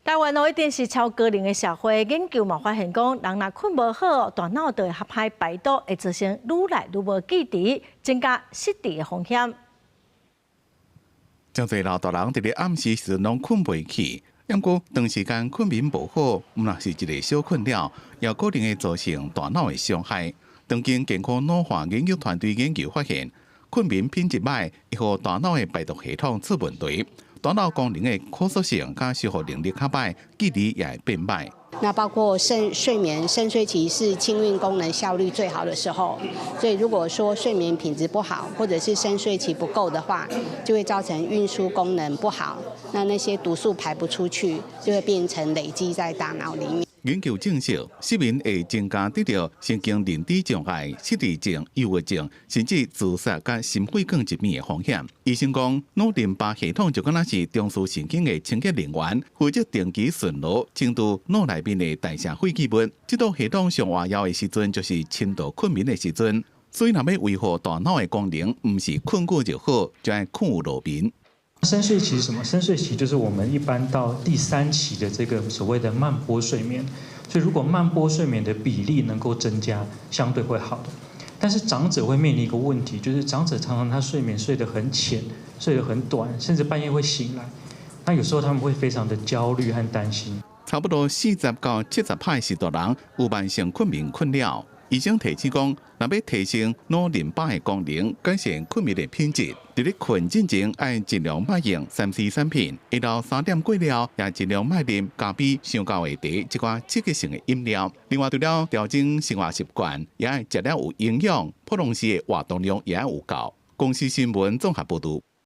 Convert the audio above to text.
台灣哦，一定是超高齡的社會，研究嘛發現講，人若睏無好，大腦就會較歹排毒，會造成愈來愈無記憶，增加失智的風險。真濟老大人佇咧暗時時攏睏袂去，毋過長時間睏眠無好，毋但是一個小困擾，也可能會造成大腦的傷害。長庚健康老化研究團隊研究發現，睏眠品質䆀，會予大腦的排毒系統出問題。大腦功能的可塑性佮修復能力較䆀，記憶也會變䆀。那包括深睡眠，深睡期是清運功能效率最好的時候，所以如果說睡眠品質不好，或者是深睡期不夠的話，就會造成運輸功能不好，那些毒素排不出去，就會變成累積在大腦裡面。研究證實，失眠會增加得著神經認知障礙、失智症、憂鬱症，甚至自殺佮心血管疾病的風險。醫生講，腦淋巴系統就敢若是中樞神經的清潔人員，負責定期巡邏、清除腦內面的代謝廢棄物。這套系統上活躍的時陣，就是深度睏眠的時陣。所以，若欲維護大腦的功能，毋是睏久就好，就愛睏有落眠。深睡期是什麼？深睡期就是我們一般到第三期的這個所謂的慢波睡眠。所以如果慢波睡眠的比例能夠增加，相對會好的。但是長者會面臨一個問題，就是長者常常他睡眠睡得很淺，睡得很短，甚至半夜會醒來。那有時候他們會非常的焦慮和擔心。差不多40到70%序大人有慢性睏眠困擾。醫生提醒講，若欲提升腦淋巴的功能，改善睏眠的品質，佇咧睏進前愛盡量莫用3C 產品，下晝3點過了也盡量莫啉咖啡、傷厚的茶，這寡刺激性的飲料。另外，除了調整生活習慣，也愛食了有營養，普通時的活動量也愛有夠。公視新聞綜合報導。